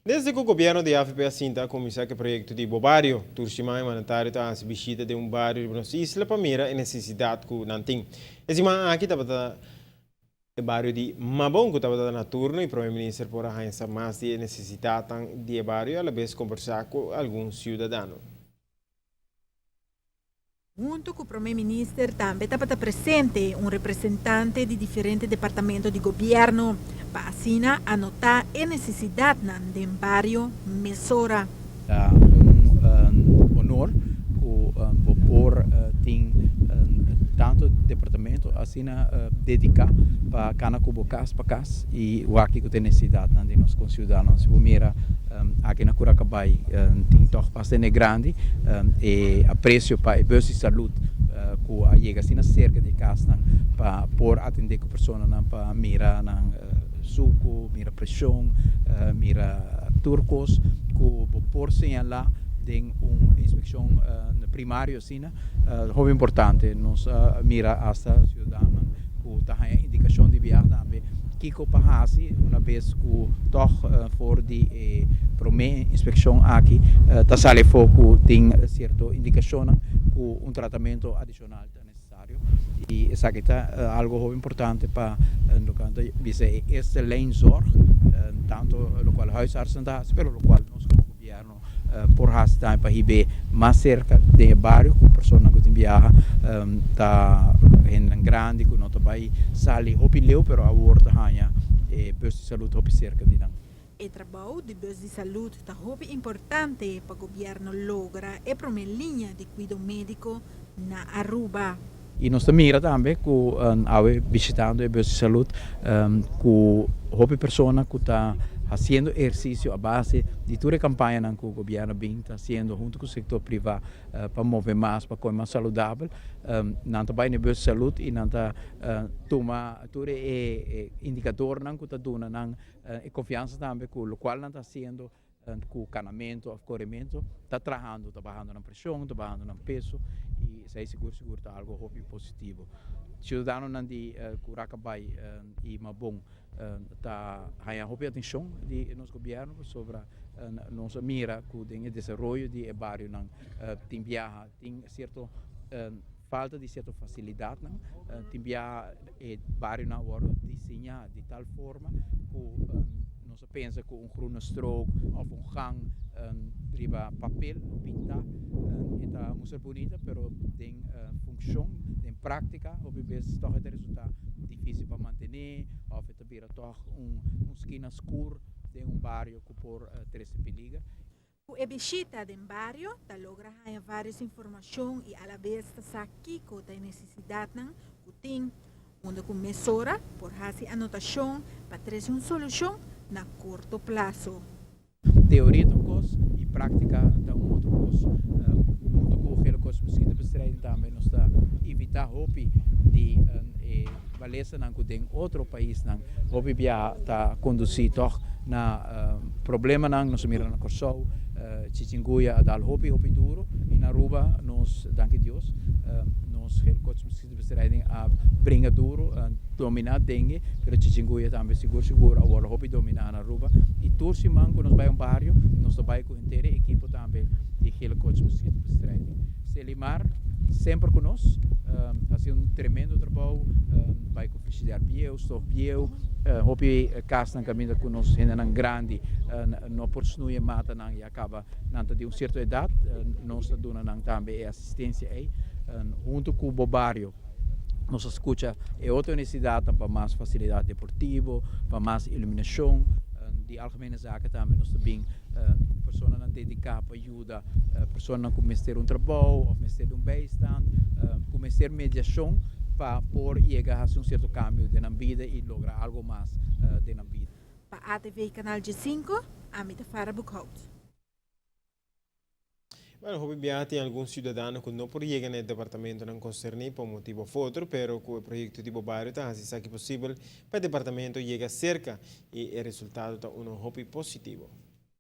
Desde cu gobierno di avp a sinta a cuminsa cu e proyecto di Bo Bario, tur siman e mandatario ta haci bishita den un bario riba nos isla pa mira e necesidad cu nan tin. E siman aki tabata e bario di Mabon cu tabata na turno y Prome Minister por a haña sa mas di e necesidadnan di e bario y alabes combersa cu algun ciudadano. Hunto cu Prome Minister tambe tabata presente un representante di diferente departamento di gobierno pa asina anota e necesidadnan den bario mesora. Ta un honor cu bo por tin tanto departamento asina dedica pa cana cu bo cas pa cas y wak kico ta e necesidadnan di nos conciudadanonan. Si bo mira aki na Curacabay tin tog bastante grandi e aprecio pa e bus di salud cu a yega asina cerca di e casnan pa por atende cu personanan pa mira nan sucu, mira presion, mira tur cos cu bo por señala den un inspeccion primario asina, hopi importante. Nos a mira hasta ciudadanonan cu ta haya indicacion di biaha tambe kico pa haci una bes cu tog for di e prome inspeccion aki ta sali afo cu tin cierto indicacionnan cu un tratamento adicional ta necesario y esaki ta algo hopi importante pa loke nan ta bisa e eerste lijn zorg tanto locual huisartsen ta haci pero locual nos como gobierno por haci tambe pa hib'é mas cerca den e bario cu personanan cu tin biaha ta hendenan grandi cu no ta bay sali hopi leu pero awor ta haña e bus di salud hopi cerca di nan. E trabou di bus di salud ta hopi importante pa gobierno logra e prome liña di cuido medico na Aruba. Y nos ta mira tambe cu awe bishitando e bus di salud cu hopi persona cu ta haciendo ehercicio a base di tur e campañanan cu gobierno bin ta haciendo hunto cu sector priva pa move mas, pa come mas saludabel. Nan ta bay na e bus di salud y nan ta tuma tur e indicadornan cu ta duna nan e confiansa tambe cu locual nan ta haciendo Ku kanamentu òf korementu ta trahando, ta bahando nan preshon, ta bahando nan peso i esei sigur sigur ta algu hopi positivo. Siudadanonan di Curakabay i Mabon ta haña hopi atenshon di nos gobièrnu pasobra nos a mira ku den e desaroyo di e barionan tin biaha tin sierto falta di sierto fasilidatnan, tin biaha e barionan a wòrdu diseñá di tal forma ku nos a pensa ku un groene strook òf un gang riba papel pintá e ta mustra bunita pero den funshon, den práktika hopi bes tòg e ta resultá difísil pa mantené òf e ta bira tòg un skina skur den un bario ku por trese peliger. Ku e bishita den bario ta logra haña vários informashon i alabes ta sa kiko ta e nesesidatnan ku tin, unda ku mesora por hasi anotashon pa trese un solushon na korto plaso. Teoria ta un kos i práktika ta un otro kos. Huntu ku Gele Kos Mosquitobestrijding tambe nos ta invitá hopi di e balesanan ku den otro paisnan hopi biaha ta kondusí tòg na problemanan. Nos a mira na Kòrsou, chichinguya a dal hopi hopi duro i na Aruba nos, danki Dios, nos Gele Koorts Mosquitobestrijding a bringa duro, dominá dengue, pero chichinguya tambe sigur sigur a wòrdu hopi dominá na Aruba. I tur siman ku nos bai un bario nos ta bai ku henter e ekipo tambe di Gele Koorts Mosquitobestrijding. Selimar semper ku nos, hasi un tremendo trabou, bai ku frigider bieu, stof bieu, hopi kasnan kaminda ku nos hendenan grandi no por snoei e matanan ya kaba nan ta di un sierto edat, nos ta duna nan tambe e asistensia ei huntu ku bo bario. Nos a skucha e otro nesesidatnan pa mas fasilidat deportivo, pa mas iluminashon. Di Algemene Zaken tambe nos ta bin personanan dediká pa yuda personanan ku mester un trabou òf mester di un bijstand, ku mester mediashon pa por yega hasi un sierto kambio den nan bida i logra algo mas den nan bida. Pa ATV Canal Djesinko, ami ta Farah Boekhout. Bueno, hopi biaha tin algun ciudadano cu no por yega na e departamentonan concerni pa un motibo of otro, pero cu e proyecto di bo bario ta haci esaki posibel pa e departamento yega cerca y e resultado ta uno hopi positivo.